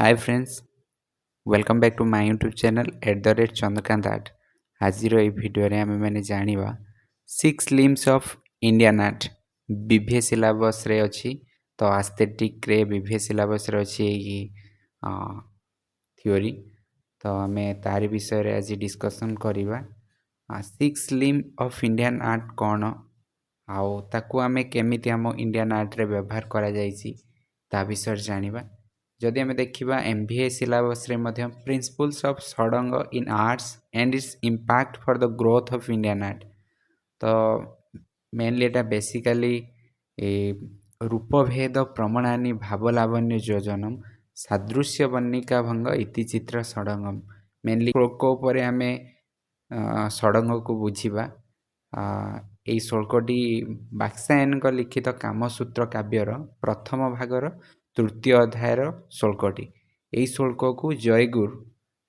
Hi friends, welcome back to my YouTube channel @ChandrakantArt। ଆଜିର ଏଇ ଭିଡ଼ିଓରେ ଆମେମାନେ ଜାଣିବା six limbs of Indian art। BVA ସିଲାବସ୍ରେ ଅଛି। ତ ଆସ୍ଥେଟିକ୍ରେ ବିଭିଏ ସିଲାବସ୍ରେ ଅଛି ଏଇ ଥିଓରି। ତ ଆମେ ତାରି ବିଷୟରେ ଆଜି ଡିସ୍କସନ୍ କରିବା। Six limb of Indian art କ'ଣ ଆଉ ତାକୁ ଆମେ କେମିତି ଆମ ଇଣ୍ଡିଆନ୍ ଆର୍ଟରେ ବ୍ୟବହାର କରାଯାଇଛି, ତା ବିଷୟରେ ଜାଣିବା। ଯଦି ଆମେ ଦେଖିବା, ଏମ୍ ଭି ଏ ସିଲାବସ୍ରେ ମଧ୍ୟ principles of Shadanga in arts and its impact for the growth of Indian art। ତ ମେନଲି ଏଇଟା ବେସିକାଲି ଏ ରୂପଭେଦ ପ୍ରମାଣାନି ଭାବଲାବଣ୍ୟ ଯୋଜନମ ସାଦୃଶ୍ୟ ବର୍ଣ୍ଣିକା ଭଙ୍ଗ ଇତି ଚିତ୍ର ଷଡ଼ଙ୍ଗମ। ମେନଲି ଶ୍ଳୋକ ଉପରେ ଆମେ ଷଡ଼ଙ୍ଗକୁ ବୁଝିବା। ଏଇ ଶ୍ଳୋକଟି ବାତ୍ସାୟନଙ୍କ ଲିଖିତ କାମସୂତ୍ର କାବ୍ୟର ପ୍ରଥମ ଭାଗର ତୃତୀୟ ଅଧ୍ୟାୟର ଶ୍ଳୋକଟି। ଏହି ଶ୍ଳୋକକୁ ଜୟଗୁର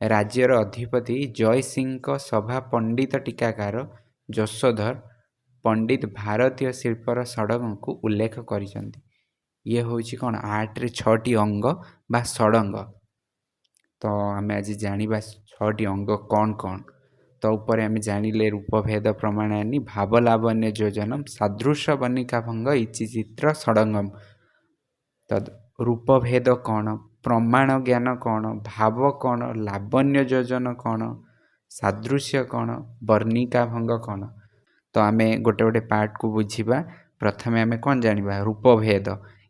ରାଜ୍ୟର ଅଧିପତି ଜୟ ସିଂଙ୍କ ସଭା ପଣ୍ଡିତ ଟୀକାକାର ଯଶୋଧର ପଣ୍ଡିତ ଭାରତୀୟ ଶିଳ୍ପର ଷଡ଼ଙ୍ଗକୁ ଉଲ୍ଲେଖ କରିଛନ୍ତି। ଇଏ ହେଉଛି କ'ଣ ଆର୍ଟରେ ଛଅଟି ଅଙ୍ଗ ବା ଷଡ଼ଙ୍ଗ। ତ ଆମେ ଆଜି ଜାଣିବା ଛଅଟି ଅଙ୍ଗ କ'ଣ କ'ଣ। ତ ଉପରେ ଆମେ ଜାଣିଲେ ରୂପଭେଦ ପ୍ରମାଣାନି ଭାବଲାବଣ୍ୟ ଯୋଜନମ ସାଦୃଶ୍ୟ ବର୍ଣ୍ଣିକା ଭଙ୍ଗ ଇତି ଚିତ୍ର ଷଡ଼ଙ୍ଗମ। ତ ରୂପଭେଦ କ'ଣ, ପ୍ରମାଣ ଜ୍ଞାନ କ'ଣ, ଭାବ କ'ଣ, ଲାବଣ୍ୟ ଯୋଜନ କ'ଣ, ସାଦୃଶ୍ୟ କ'ଣ, ବର୍ଣ୍ଣିକା ଭଙ୍ଗ କ'ଣ? ତ ଆମେ ଗୋଟେ ଗୋଟେ ପାର୍ଟକୁ ବୁଝିବା। ପ୍ରଥମେ ଆମେ କ'ଣ ଜାଣିବା? ରୂପଭେଦ।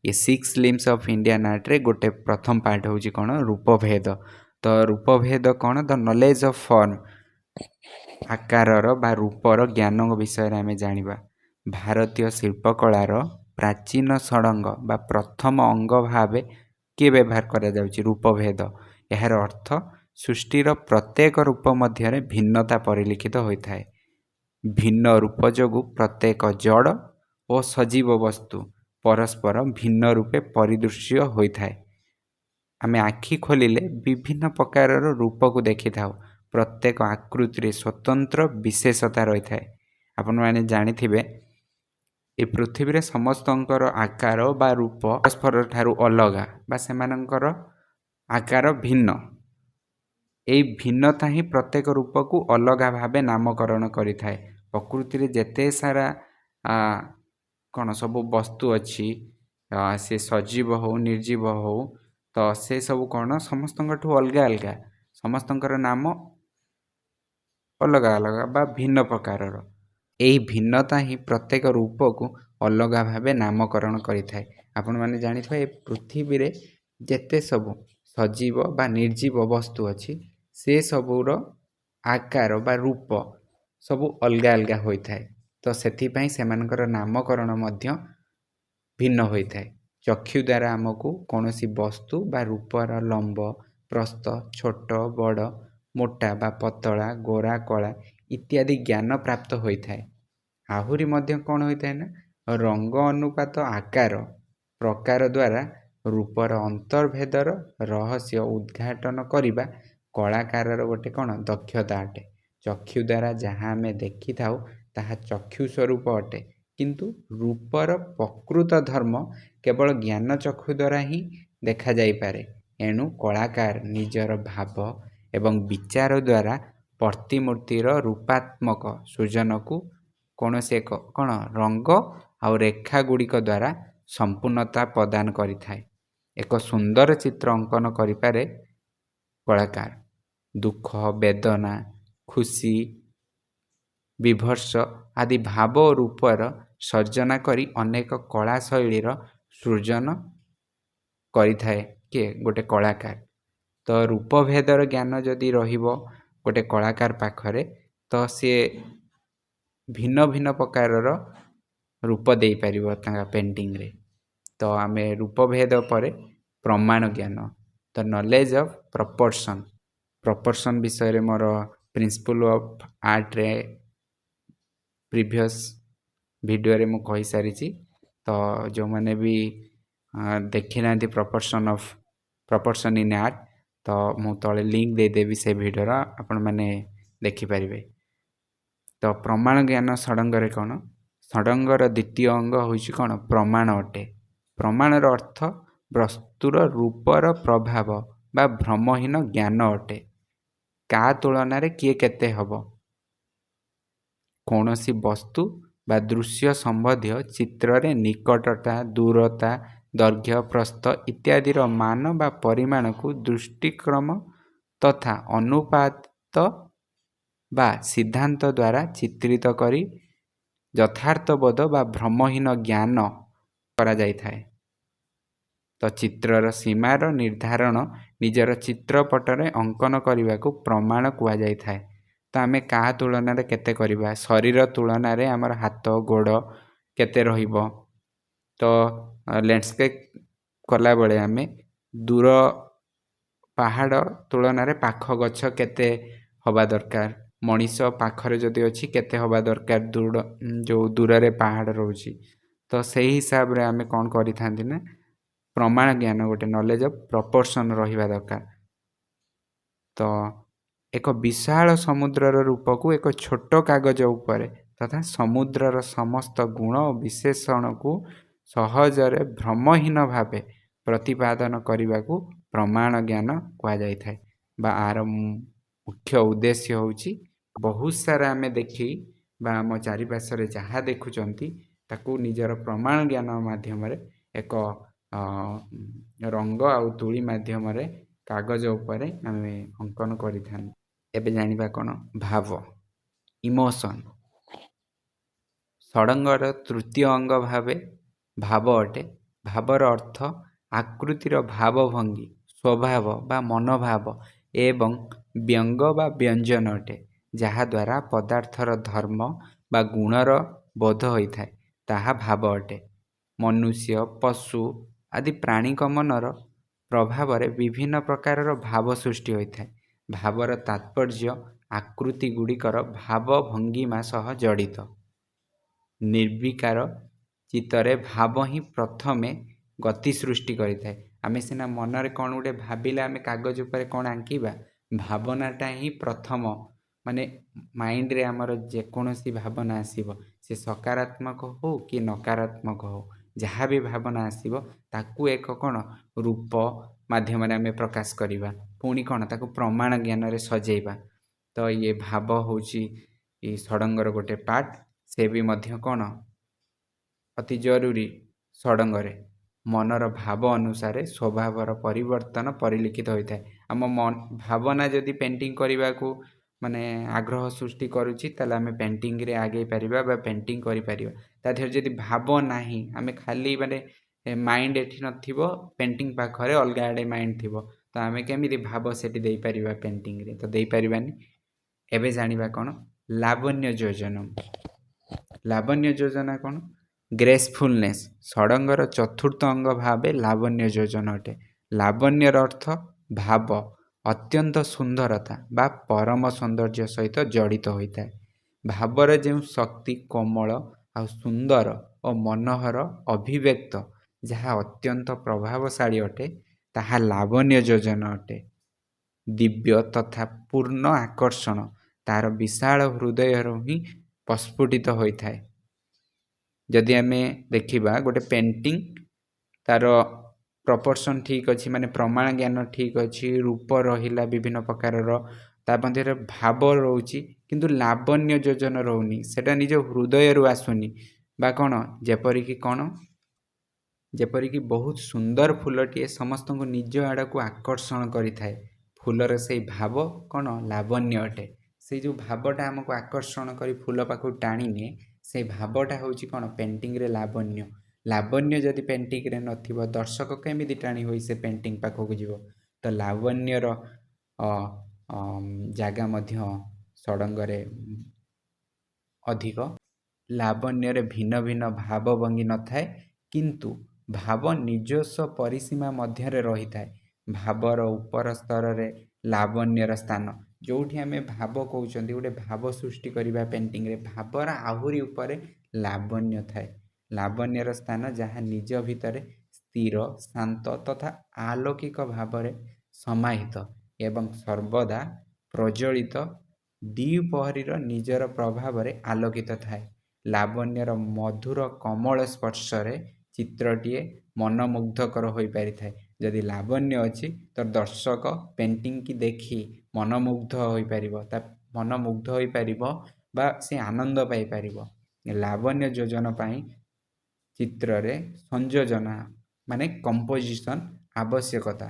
ଏ ସିକ୍ସ ଲିମ୍ସ ଅଫ୍ ଇଣ୍ଡିଆନ୍ ଆର୍ଟରେ ଗୋଟେ ପ୍ରଥମ ପାର୍ଟ ହେଉଛି କ'ଣ? ରୂପଭେଦ। ତ ରୂପଭେଦ କ'ଣ? The knowledge of form. ଆକାରର ବା ରୂପର ଜ୍ଞାନ ବିଷୟରେ ଆମେ ଜାଣିବା। ଭାରତୀୟ ଶିଳ୍ପକଳାର ପ୍ରାଚୀନ ଷଡ଼ଙ୍ଗ ବା ପ୍ରଥମ ଅଙ୍ଗ ଭାବେ କିଏ ବ୍ୟବହାର କରାଯାଉଛି? ରୂପଭେଦ। ଏହାର ଅର୍ଥ ସୃଷ୍ଟିର ପ୍ରତ୍ୟେକ ରୂପ ମଧ୍ୟରେ ଭିନ୍ନତା ପରିଲକ୍ଷିତ ହୋଇଥାଏ। ଭିନ୍ନ ରୂପ ଯୋଗୁଁ ପ୍ରତ୍ୟେକ ଜଡ଼ ଓ ସଜୀବ ବସ୍ତୁ ପରସ୍ପର ଭିନ୍ନ ରୂପେ ପରିଦୃଶ୍ୟ ହୋଇଥାଏ। ଆମେ ଆଖି ଖୋଲିଲେ ବିଭିନ୍ନ ପ୍ରକାରର ରୂପକୁ ଦେଖିଥାଉ। ପ୍ରତ୍ୟେକ ଆକୃତିରେ ସ୍ୱତନ୍ତ୍ର ବିଶେଷତା ରହିଥାଏ। ଆପଣମାନେ ଜାଣିଥିବେ, ଏ ପୃଥିବୀରେ ସମସ୍ତଙ୍କର ଆକାର ବା ରୂପ ପରସ୍ପର ଠାରୁ ଅଲଗା ବା ସେମାନଙ୍କର ଆକାର ଭିନ୍ନ। ଏଇ ଭିନ୍ନତା ହିଁ ପ୍ରତ୍ୟେକ ରୂପକୁ ଅଲଗା ଭାବେ ନାମକରଣ କରିଥାଏ। ପ୍ରକୃତିରେ ଯେତେ ସାରା କ'ଣ ସବୁ ବସ୍ତୁ ଅଛି, ସେ ସଜୀବ ହଉ, ନିର୍ଜୀବ ହଉ, ତ ସେ ସବୁ କ'ଣ ସମସ୍ତଙ୍କଠୁ ଅଲଗା ଅଲଗା। ସମସ୍ତଙ୍କର ନାମ ଅଲଗା ଅଲଗା ବା ଭିନ୍ନ ପ୍ରକାରର। ଏହି ଭିନ୍ନତା ହିଁ ପ୍ରତ୍ୟେକ ରୂପକୁ ଅଲଗା ଭାବେ ନାମକରଣ କରିଥାଏ। ଆପଣମାନେ ଜାଣିଥିବେ, ଏ ପୃଥିବୀରେ ଯେତେ ସବୁ ସଜୀବ ବା ନିର୍ଜୀବ ବସ୍ତୁ ଅଛି, ସେ ସବୁର ଆକାର ବା ରୂପ ସବୁ ଅଲଗା ଅଲଗା ହୋଇଥାଏ। ତ ସେଥିପାଇଁ ସେମାନଙ୍କର ନାମକରଣ ମଧ୍ୟ ଭିନ୍ନ ହୋଇଥାଏ। ଚକ୍ଷୁ ଦ୍ୱାରା ଆମକୁ କୌଣସି ବସ୍ତୁ ବା ରୂପର ଲମ୍ବ, ପ୍ରସ୍ଥ, ଛୋଟ, ବଡ଼, ମୋଟା ବା ପତଳା, ଗୋରା, କଳା ଇତ୍ୟାଦି ଜ୍ଞାନ ପ୍ରାପ୍ତ ହୋଇଥାଏ। ଆହୁରି ମଧ୍ୟ କ'ଣ ହୋଇଥାଏ ନା ରଙ୍ଗ ଅନୁପାତ ଆକାର ପ୍ରକାର ଦ୍ୱାରା ରୂପର ଅନ୍ତର୍ଭେଦର ରହସ୍ୟ ଉଦ୍ଘାଟନ କରିବା କଳାକାରର ଗୋଟେ କ'ଣ ଦକ୍ଷତା ଅଟେ। ଚକ୍ଷୁ ଦ୍ୱାରା ଯାହା ଆମେ ଦେଖିଥାଉ, ତାହା ଚକ୍ଷୁ ସ୍ୱରୂପ ଅଟେ। କିନ୍ତୁ ରୂପର ପ୍ରକୃତ ଧର୍ମ କେବଳ ଜ୍ଞାନ ଚକ୍ଷୁ ଦ୍ୱାରା ହିଁ ଦେଖାଯାଇପାରେ। ଏଣୁ କଳାକାର ନିଜର ଭାବ ଏବଂ ବିଚାର ଦ୍ୱାରା ପ୍ରତିମୂର୍ତ୍ତିର ରୂପାତ୍ମକ ସୃଜନକୁ କୌଣସି ଏକ କ'ଣ ରଙ୍ଗ ଆଉ ରେଖା ଗୁଡ଼ିକ ଦ୍ୱାରା ସମ୍ପୂର୍ଣ୍ଣତା ପ୍ରଦାନ କରିଥାଏ। ଏକ ସୁନ୍ଦର ଚିତ୍ର ଅଙ୍କନ କରିପାରେ କଳାକାର। ଦୁଃଖ, ବେଦନା, ଖୁସି, ବୀଭତ୍ସ ଆଦି ଭାବ ଓ ରୂପର ସର୍ଜନା କରି ଅନେକ କଳା ଶୈଳୀର ସୃଜନ କରିଥାଏ କିଏ? ଗୋଟେ କଳାକାର। ତ ରୂପଭେଦର ଜ୍ଞାନ ଯଦି ରହିବ ଗୋଟେ କଳାକାର ପାଖରେ, ତ ସିଏ ଭିନ୍ନ ଭିନ୍ନ ପ୍ରକାରର ରୂପ ଦେଇପାରିବ ତାଙ୍କ ପେଣ୍ଟିଂରେ। ତ ଆମେ ରୂପଭେଦ ପରେ ପ୍ରମାଣ ଜ୍ଞାନ, the knowledge of proportion। Proportion ବିଷୟରେ ମୋର ପ୍ରିନ୍ସିପଲ୍ ଅଫ୍ ଆର୍ଟରେ ପ୍ରିଭିୟସ୍ ଭିଡ଼ିଓରେ ମୁଁ କହିସାରିଛି। ତ ଯେଉଁମାନେ ବି ଦେଖିନାହାନ୍ତି proportion in art, ତ ମୁଁ ତଳେ ଲିଙ୍କ୍ ଦେଇଦେବି ସେ ଭିଡ଼ିଓର, ଆପଣମାନେ ଦେଖିପାରିବେ। ତ ପ୍ରମାଣ ଜ୍ଞାନ ଷଡ଼ଙ୍ଗରେ କ'ଣ? ଷଡ଼ଙ୍ଗର ଦ୍ୱିତୀୟ ଅଙ୍ଗ ହେଉଛି କ'ଣ? ପ୍ରମାଣ ଅଟେ। ପ୍ରମାଣର ଅର୍ଥ ବସ୍ତୁର ରୂପର ପ୍ରଭାବ ବା ଭ୍ରମହୀନ ଜ୍ଞାନ ଅଟେ। କାହା ତୁଳନାରେ କିଏ କେତେ ହେବ? କୌଣସି ବସ୍ତୁ ବା ଦୃଶ୍ୟ ସମ୍ବନ୍ଧୀୟ ଚିତ୍ରରେ ନିକଟତା, ଦୂରତା, ଦୈର୍ଘ୍ୟ, ପ୍ରସ୍ଥ ଇତ୍ୟାଦିର ମାନ ବା ପରିମାଣକୁ ଦୃଷ୍ଟିକ୍ରମ ତଥା ଅନୁପାତ ବା ସିଦ୍ଧାନ୍ତ ଦ୍ୱାରା ଚିତ୍ରିତ କରି ଯଥାର୍ଥବୋଧ ବା ଭ୍ରମହୀନ ଜ୍ଞାନ କରାଯାଇଥାଏ। ତ ଚିତ୍ରର ସୀମାର ନିର୍ଦ୍ଧାରଣ ନିଜର ଚିତ୍ରପଟରେ ଅଙ୍କନ କରିବାକୁ ପ୍ରମାଣ କୁହାଯାଇଥାଏ। ତ ଆମେ କାହା ତୁଳନାରେ କେତେ କରିବା? ଶରୀର ତୁଳନାରେ ଆମର ହାତ ଗୋଡ଼ କେତେ ରହିବ? ତ ଲ୍ୟାଣ୍ଡସ୍କେପ୍ କଲାବେଳେ ଆମେ ଦୂର ପାହାଡ଼ ତୁଳନାରେ ପାଖ ଗଛ କେତେ ହେବା ଦରକାର, ମଣିଷ ପାଖରେ ଯଦି ଅଛି କେତେ ହେବା ଦରକାର, ଦୂର ଯେଉଁ ଦୂରରେ ପାହାଡ଼ ରହୁଛି, ତ ସେଇ ହିସାବରେ ଆମେ କ'ଣ କରିଥାନ୍ତି ନା ପ୍ରମାଣ ଜ୍ଞାନ, ଗୋଟେ ନଲେଜ ଅଫ୍ ପ୍ରପୋର୍ସନ୍ ରହିବା ଦରକାର। ତ ଏକ ବିଶାଳ ସମୁଦ୍ରର ରୂପକୁ ଏକ ଛୋଟ କାଗଜ ଉପରେ ତଥା ସମୁଦ୍ରର ସମସ୍ତ ଗୁଣ ଓ ବିଶେଷଣକୁ ସହଜରେ ଭ୍ରମହୀନ ଭାବେ ପ୍ରତିପାଦନ କରିବାକୁ ପ୍ରମାଣ ଜ୍ଞାନ କୁହାଯାଇଥାଏ। ବା ଆର ମୁଖ୍ୟ ଉଦ୍ଦେଶ୍ୟ ହେଉଛି ବହୁତ ସାରା ଆମେ ଦେଖି ବା ଆମ ଚାରିପାର୍ଶ୍ୱରେ ଯାହା ଦେଖୁଛନ୍ତି, ତାକୁ ନିଜର ପ୍ରମାଣ ଜ୍ଞାନ ମାଧ୍ୟମରେ ଏକ ରଙ୍ଗ ଆଉ ତୂଳୀ ମାଧ୍ୟମରେ କାଗଜ ଉପରେ ଆମେ ଅଙ୍କନ କରିଥାନ୍ତି। ଏବେ ଜାଣିବା କ'ଣ ଭାବ, ଇମୋସନ୍। ଷଡ଼ଙ୍ଗର ତୃତୀୟ ଅଙ୍ଗ ଭାବେ ଭାବ ଅଟେ। ଭାବର ଅର୍ଥ ଆକୃତିର ଭାବଭଙ୍ଗୀ, ସ୍ୱଭାବ ବା ମନୋଭାବ ଏବଂ ବ୍ୟଙ୍ଗ ବା ବ୍ୟଞ୍ଜନ ଅଟେ, ଯାହାଦ୍ୱାରା ପଦାର୍ଥର ଧର୍ମ ବା ଗୁଣର ବୋଧ ହୋଇଥାଏ, ତାହା ଭାବ ଅଟେ। ମନୁଷ୍ୟ, ପଶୁ ଆଦି ପ୍ରାଣୀଙ୍କ ମନର ପ୍ରଭାବରେ ବିଭିନ୍ନ ପ୍ରକାରର ଭାବ ସୃଷ୍ଟି ହୋଇଥାଏ। ଭାବର ତାତ୍ପର୍ଯ୍ୟ ଆକୃତି ଗୁଡ଼ିକର ଭାବ ଭଙ୍ଗିମା ସହ ଜଡ଼ିତ। ନିର୍ବିକାର ଚିତ୍ତରେ ଭାବ ହିଁ ପ୍ରଥମେ ଗତି ସୃଷ୍ଟି କରିଥାଏ। ଆମେ ସିନା ମନରେ କ'ଣ ଗୋଟେ ଭାବିଲେ ଆମେ କାଗଜ ଉପରେ କ'ଣ ଆଙ୍କିବା। ଭାବନାଟା ହିଁ ପ୍ରଥମ, ମାନେ ମାଇଣ୍ଡରେ ଆମର ଯେକୌଣସି ଭାବନା ଆସିବ, ସେ ସକାରାତ୍ମକ ହଉ କି ନକାରାତ୍ମକ ହଉ, ଯାହା ବି ଭାବନା ଆସିବ ତାକୁ ଏକ କ'ଣ ରୂପ ମାଧ୍ୟମରେ ଆମେ ପ୍ରକାଶ କରିବା, ପୁଣି କ'ଣ ତାକୁ ପ୍ରମାଣ ଜ୍ଞାନରେ ସଜେଇବା। ତ ଇଏ ଭାବ ହେଉଛି ଏ ଷଡ଼ଙ୍ଗର ଗୋଟେ ପାର୍ଟ। ସେ ବି ମଧ୍ୟ କ'ଣ ଅତି ଜରୁରୀ ଷଡ଼ଙ୍ଗରେ। ମନର ଭାବ ଅନୁସାରେ ସ୍ୱଭାବର ପରିବର୍ତ୍ତନ ପରିଲିଖିତ ହୋଇଥାଏ। ଆମ ଭାବନା ଯଦି ପେଣ୍ଟିଂ କରିବାକୁ ମାନେ ଆଗ୍ରହ ସୃଷ୍ଟି କରୁଛି, ତାହେଲେ ଆମେ ପେଣ୍ଟିଂରେ ଆଗେଇ ପାରିବା ବା ପେଣ୍ଟିଂ କରିପାରିବା। ତା ଦେହରେ ଯଦି ଭାବ ନାହିଁ, ଆମେ ଖାଲି ମାନେ ମାଇଣ୍ଡ ଏଠି ନଥିବ, ପେଣ୍ଟିଂ ପାଖରେ ଅଲଗା ଆଡ଼େ ମାଇଣ୍ଡ ଥିବ, ତ ଆମେ କେମିତି ଭାବ ସେଠି ଦେଇପାରିବା ପେଣ୍ଟିଂରେ? ତ ଦେଇପାରିବାନି। ଏବେ ଜାଣିବା କ'ଣ ଲାବଣ୍ୟ ଯୋଜନା। ଲାବଣ୍ୟ ଯୋଜନା କ'ଣ? ଗ୍ରେସଫୁଲନେସ୍। ଷଡ଼ଙ୍ଗର ଚତୁର୍ଥ ଅଙ୍ଗ ଭାବେ ଲାବଣ୍ୟ ଯୋଜନା ଅଟେ। ଲାବଣ୍ୟର ଅର୍ଥ ଭାବ, ଅତ୍ୟନ୍ତ ସୁନ୍ଦରତା ବା ପରମ ସୌନ୍ଦର୍ଯ୍ୟ ସହିତ ଜଡ଼ିତ ହୋଇଥାଏ। ଭାବର ଯେଉଁ ଶକ୍ତି କୋମଳ ଆଉ ସୁନ୍ଦର ଓ ମନୋହର ଅଭିବ୍ୟକ୍ତ, ଯାହା ଅତ୍ୟନ୍ତ ପ୍ରଭାବଶାଳୀ ଅଟେ, ତାହା ଲାବଣ୍ୟ ଯୋଜନା ଅଟେ। ଦିବ୍ୟ ତଥା ପୂର୍ଣ୍ଣ ଆକର୍ଷଣ ତାର ବିଶାଳ ହୃଦୟରୁ ହିଁ ପ୍ରସ୍ଫୁଟିତ ହୋଇଥାଏ। ଯଦି ଆମେ ଦେଖିବା ଗୋଟେ ପେଣ୍ଟିଂ, ତାର ପ୍ରପୋର୍ସନ୍ ଠିକ୍ ଅଛି, ମାନେ ପ୍ରମାଣ ଜ୍ଞାନ ଠିକ୍ ଅଛି, ରୂପ ରହିଲା ବିଭିନ୍ନ ପ୍ରକାରର, ତା ମଧ୍ୟରେ ଭାବ ରହୁଛି, କିନ୍ତୁ ଲାବଣ୍ୟ ଯୋଜନ ରହୁନି, ସେଟା ନିଜ ହୃଦୟରୁ ଆସୁନି ବା କ'ଣ, ଯେପରିକି କ'ଣ, ଯେପରିକି ବହୁତ ସୁନ୍ଦର ଫୁଲଟିଏ ସମସ୍ତଙ୍କୁ ନିଜ ଆଡ଼କୁ ଆକର୍ଷଣ କରିଥାଏ। ଫୁଲର ସେଇ ଭାବ କ'ଣ ଲାବଣ୍ୟ ଅଟେ। ସେଇ ଯେଉଁ ଭାବଟା ଆମକୁ ଆକର୍ଷଣ କରି ଫୁଲ ପାଖକୁ ଟାଣି ନିଏ, ସେଇ ଭାବଟା ହେଉଛି କ'ଣ ପେଣ୍ଟିଂରେ ଲାବଣ୍ୟ। ଲାବଣ୍ୟ ଯଦି ପେଣ୍ଟିଂରେ ନଥିବ, ଦର୍ଶକ କେମିତି ଟାଣି ହୋଇ ସେ ପେଣ୍ଟିଂ ପାଖକୁ ଯିବ? ତ ଲାବଣ୍ୟର ଜାଗା ମଧ୍ୟ ଷଡ଼ଙ୍ଗରେ ଅଧିକ। ଲାବଣ୍ୟରେ ଭିନ୍ନ ଭିନ୍ନ ଭାବଭଙ୍ଗୀ ନଥାଏ, କିନ୍ତୁ ଭାବ ନିଜସ୍ୱ ପରିସୀମା ମଧ୍ୟରେ ରହିଥାଏ। ଭାବର ଉପର ସ୍ତରରେ ଲାବଣ୍ୟର ସ୍ଥାନ। ଯେଉଁଠି ଆମେ ଭାବ କହୁଛନ୍ତି, ଗୋଟେ ଭାବ ସୃଷ୍ଟି କରିବା ପେଣ୍ଟିଂରେ, ଭାବର ଆହୁରି ଉପରେ ଲାବଣ୍ୟ ଥାଏ। ଲାବଣ୍ୟର ସ୍ଥାନ ଯାହା ନିଜ ଭିତରେ ସ୍ଥିର, ଶାନ୍ତ ତଥା ଆଲୌକିକ ଭାବରେ ସମାହିତ ଏବଂ ସର୍ବଦା ପ୍ରଜ୍ୱଳିତ ଦ୍ୱିପ୍ରହରୀର ନିଜର ପ୍ରଭାବରେ ଆଲୋକିତ ଥାଏ। ଲାବଣ୍ୟର ମଧୁର କୋମଳ ସ୍ପର୍ଶରେ ଚିତ୍ରଟିଏ ମନମୁଗ୍ଧକର ହୋଇପାରିଥାଏ। ଯଦି ଲାବଣ୍ୟ ଅଛି, ତ ଦର୍ଶକ ପେଣ୍ଟିଂକି ଦେଖି ମନମୁଗ୍ଧ ହୋଇପାରିବ, ତା ମନମୁଗ୍ଧ ହୋଇପାରିବ ବା ସେ ଆନନ୍ଦ ପାଇପାରିବ। ଲାବଣ୍ୟ ଯୋଜନ ପାଇଁ ଚିତ୍ରରେ ସଂଯୋଜନା ମାନେ କମ୍ପୋଜିସନ୍ ଆବଶ୍ୟକତା।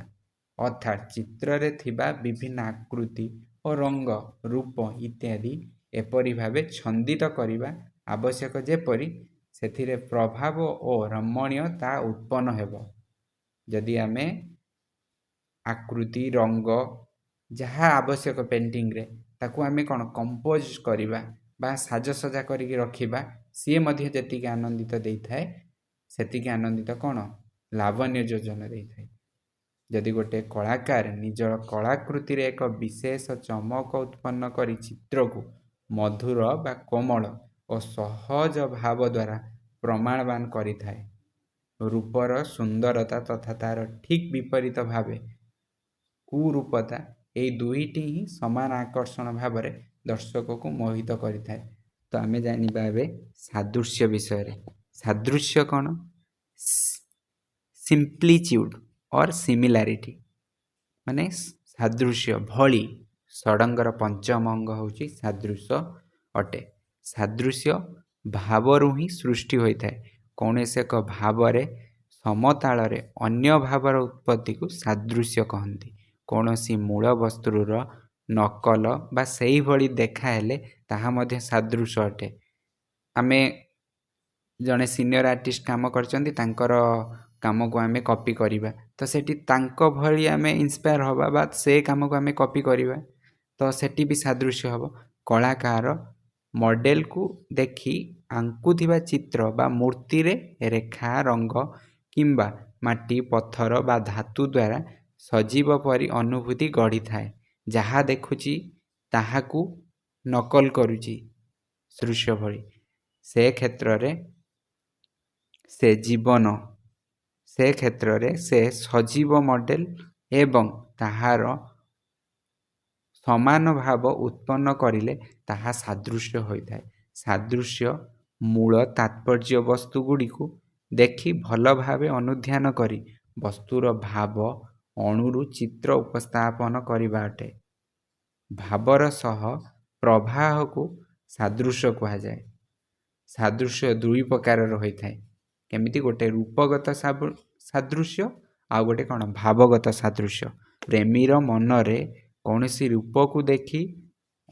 ଅର୍ଥାତ୍ ଚିତ୍ରରେ ଥିବା ବିଭିନ୍ନ ଆକୃତି ଓ ରଙ୍ଗ, ରୂପ ଇତ୍ୟାଦି ଏପରି ଭାବେ ଛନ୍ଦିତ କରିବା ଆବଶ୍ୟକ, ଯେପରି ସେଥିରେ ପ୍ରଭାବ ଓ ରମଣୀୟତା ଉତ୍ପନ୍ନ ହେବ। ଯଦି ଆମେ ଆକୃତି, ରଙ୍ଗ ଯାହା ଆବଶ୍ୟକ ପେଣ୍ଟିଂରେ, ତାକୁ ଆମେ କ'ଣ କମ୍ପୋଜ୍ କରିବା ବା ସାଜସଜା କରିକି ରଖିବା, ସିଏ ମଧ୍ୟ ଯେତିକି ଆନନ୍ଦିତ ଦେଇଥାଏ, ସେତିକି ଆନନ୍ଦିତ କ'ଣ ଲାବଣ୍ୟ ଯୋଜନା ଦେଇଥାଏ। ଯଦି ଗୋଟେ କଳାକାର ନିଜର କଳାକୃତିରେ ଏକ ବିଶେଷ ଚମକ ଉତ୍ପନ୍ନ କରି ଚିତ୍ରକୁ ମଧୁର ବା କୋମଳ ଓ ସହଜ ଭାବ ଦ୍ୱାରା ପ୍ରମାଣବାନ କରିଥାଏ, ରୂପର ସୁନ୍ଦରତା ତଥା ତା'ର ଠିକ୍ ବିପରୀତ ଭାବେ କୁରୂପତା, ଏଇ ଦୁଇଟି ହିଁ ସମାନ ଆକର୍ଷଣ ଭାବରେ ଦର୍ଶକକୁ ମୋହିତ କରିଥାଏ। ତ ଆମେ ଜାଣିବା ଏବେ ସାଦୃଶ୍ୟ ବିଷୟରେ। ସାଦୃଶ୍ୟ କ'ଣ? ସିମିଲିଚ୍ୟୁଡ଼ ଅର୍ ସିମିଲାରିଟି ମାନେ ସାଦୃଶ୍ୟ, ଭଳି। ଷଡ଼ଙ୍ଗର ପଞ୍ଚମ ଅଙ୍ଗ ହେଉଛି ସାଦୃଶ୍ୟ ଅଟେ। ସାଦୃଶ୍ୟ ଭାବରୁ ହିଁ ସୃଷ୍ଟି ହୋଇଥାଏ। କୌଣସି ଏକ ଭାବରେ ସମତାଳରେ ଅନ୍ୟ ଭାବର ଉତ୍ପତ୍ତିକୁ ସାଦୃଶ୍ୟ କହନ୍ତି। କୌଣସି ମୂଳ ବସ୍ତୁର ନକଲ ବା ସେଇଭଳି ଦେଖାହେଲେ ତାହା ମଧ୍ୟ ସାଦୃଶ୍ୟ ଅଟେ। ଆମେ ଜଣେ ସିନିୟର ଆର୍ଟିଷ୍ଟ କାମ କରିଛନ୍ତି, ତାଙ୍କର କାମକୁ ଆମେ କପି କରିବା, ତ ସେଠି ତାଙ୍କ ଭଳି ଆମେ ଇନ୍ସପାୟାର ହେବା ବା ସେ କାମକୁ ଆମେ କପି କରିବା, ତ ସେଠି ବି ସାଦୃଶ୍ୟ ହେବ। କଳାକାର ମଡ଼େଲକୁ ଦେଖି ଆଙ୍କୁଥିବା ଚିତ୍ର ବା ମୂର୍ତ୍ତିରେ ରେଖା, ରଙ୍ଗ କିମ୍ବା ମାଟି, ପଥର ବା ଧାତୁ ଦ୍ୱାରା ସଜୀବ ପରି ଅନୁଭୂତି ଗଢ଼ିଥାଏ। ଯାହା ଦେଖୁଛି, ତାହାକୁ ନକଲ କରୁଛି ଦୃଶ୍ୟ ଭଳି। ସେ କ୍ଷେତ୍ରରେ ସେ ଜୀବନ, ସେ କ୍ଷେତ୍ରରେ ସେ ସଜୀବ ମଡ଼େଲ ଏବଂ ତାହାର ସମାନ ଭାବ ଉତ୍ପନ୍ନ କରିଲେ ତାହା ସାଦୃଶ୍ୟ ହୋଇଥାଏ। ସାଦୃଶ୍ୟ ମୂଳ ତାତ୍ପର୍ଯ୍ୟ ବସ୍ତୁ ଗୁଡ଼ିକୁ ଦେଖି ଭଲ ଭାବେ ଅନୁଧ୍ୟାନ କରି ବସ୍ତୁର ଭାବ ଅଣୁରୁ ଚିତ୍ର ଉପସ୍ଥାପନ କରିବା ଅଟେ। ଭାବର ସହ ପ୍ରବାହକୁ ସାଦୃଶ୍ୟ କୁହାଯାଏ। ସାଦୃଶ୍ୟ ଦୁଇ ପ୍ରକାରର ହୋଇଥାଏ। କେମିତି? ଗୋଟେ ରୂପଗତ ସାଦୃଶ୍ୟ, ଆଉ ଗୋଟେ କ'ଣ? ଭାବଗତ ସାଦୃଶ୍ୟ। ପ୍ରେମୀର ମନରେ କୌଣସି ରୂପକୁ ଦେଖି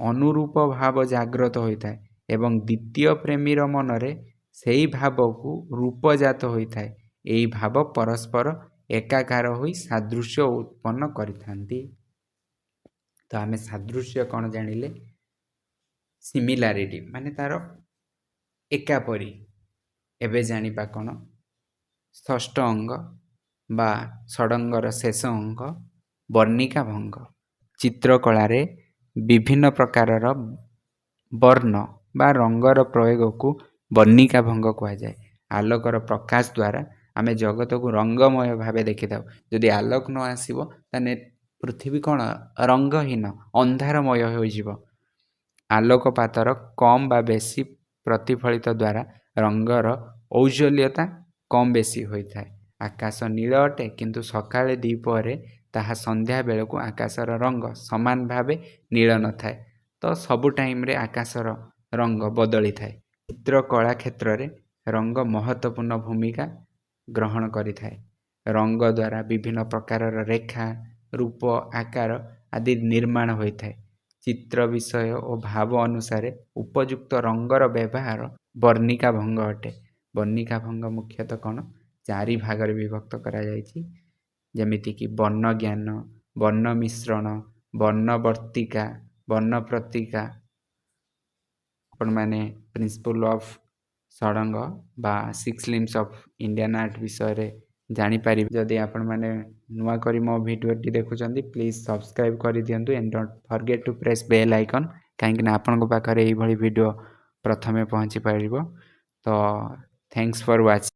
ଅନୁରୂପ ଭାବ ଜାଗ୍ରତ ହୋଇଥାଏ ଏବଂ ଦ୍ୱିତୀୟ ପ୍ରେମୀର ମନରେ ସେଇ ଭାବକୁ ରୂପଜାତ ହୋଇଥାଏ। ଏହି ଭାବ ପରସ୍ପର ଏକାକାର ହୋଇ ସାଦୃଶ୍ୟ ଉତ୍ପନ୍ନ କରିଥାନ୍ତି। ତ ଆମେ ସାଦୃଶ୍ୟ କ'ଣ ଜାଣିଲେ? ସିମିଲାରିଟି ମାନେ ତା'ର ଏକାପରି। ଏବେ ଜାଣିବା କ'ଣ? ଷଷ୍ଠ ଅଙ୍ଗ ବା ଷଡ଼ଙ୍ଗର ଶେଷ ଅଙ୍ଗ ବର୍ଣ୍ଣିକା ଭଙ୍ଗ। ଚିତ୍ରକଳାରେ ବିଭିନ୍ନ ପ୍ରକାରର ବର୍ଣ୍ଣ ବା ରଙ୍ଗର ପ୍ରୟୋଗକୁ ବର୍ଣ୍ଣିକା ଭଙ୍ଗ କୁହାଯାଏ। ଆଲୋକର ପ୍ରକାଶ ଦ୍ୱାରା ଆମେ ଜଗତକୁ ରଙ୍ଗମୟ ଭାବେ ଦେଖିଥାଉ। ଯଦି ଆଲୋକ ନ ଆସିବ, ତାହେଲେ ପୃଥିବୀ କ'ଣ ରଙ୍ଗହୀନ, ଅନ୍ଧାରମୟ ହୋଇଯିବ। ଆଲୋକପାତର କମ୍ ବା ବେଶୀ ପ୍ରତିଫଳିତ ଦ୍ୱାରା ରଙ୍ଗର ଔଜ୍ଜ୍ୱଲ୍ୟତା କମ୍ ବେଶୀ ହୋଇଥାଏ। ଆକାଶ ନୀଳ ଅଟେ, କିନ୍ତୁ ସକାଳେ, ଦ୍ୱିପହରେ ତାହା ସନ୍ଧ୍ୟା ବେଳକୁ ଆକାଶର ରଙ୍ଗ ସମାନ ଭାବେ ନୀଳ ନଥାଏ। ତ ସବୁ ଟାଇମ୍ରେ ଆକାଶର ରଙ୍ଗ ବଦଳିଥାଏ। ଚିତ୍ରକଳା କ୍ଷେତ୍ରରେ ରଙ୍ଗ ମହତ୍ତ୍ୱପୂର୍ଣ୍ଣ ଭୂମିକା ଗ୍ରହଣ କରିଥାଏ। ରଙ୍ଗ ଦ୍ୱାରା ବିଭିନ୍ନ ପ୍ରକାରର ରେଖା, ରୂପ, ଆକାର ଆଦି ନିର୍ମାଣ ହୋଇଥାଏ। ଚିତ୍ର ବିଷୟ ଓ ଭାବ ଅନୁସାରେ ଉପଯୁକ୍ତ ରଙ୍ଗର ବ୍ୟବହାର ବର୍ଣ୍ଣିକା ଭଙ୍ଗ ଅଟେ। ବର୍ଣ୍ଣିକା ଭଙ୍ଗ ମୁଖ୍ୟତଃ କ'ଣ ଚାରି ଭାଗରେ ବିଭକ୍ତ କରାଯାଇଛି, ଯେମିତିକି ବର୍ଣ୍ଣ ଜ୍ଞାନ, ବର୍ଣ୍ଣ ମିଶ୍ରଣ, ବର୍ଣ୍ଣବର୍ତ୍ତିକା, ବର୍ଣ୍ଣ ପ୍ରତୀକା। ଆପଣମାନେ ପ୍ରିନ୍ସିପଲ୍ ଅଫ୍ ଷଡ଼ଙ୍ଗ ବା Six Limbs of Indian Art ବିଷୟରେ ଜାଣିପାରିବେ। ଯଦି ଆପଣମାନେ ନୂଆ କରି ମୋ ଭିଡ଼ିଓଟି ଦେଖୁଛନ୍ତି, ପ୍ଲିଜ୍ ସବସ୍କ୍ରାଇବ୍ କରିଦିଅନ୍ତୁ and don't forget to press bell icon, କାହିଁକିନା ଆପଣଙ୍କ ପାଖରେ ଏଇଭଳି ଭିଡ଼ିଓ ପ୍ରଥମେ ପହଞ୍ଚି ପାରିବ। ତ thanks for watching.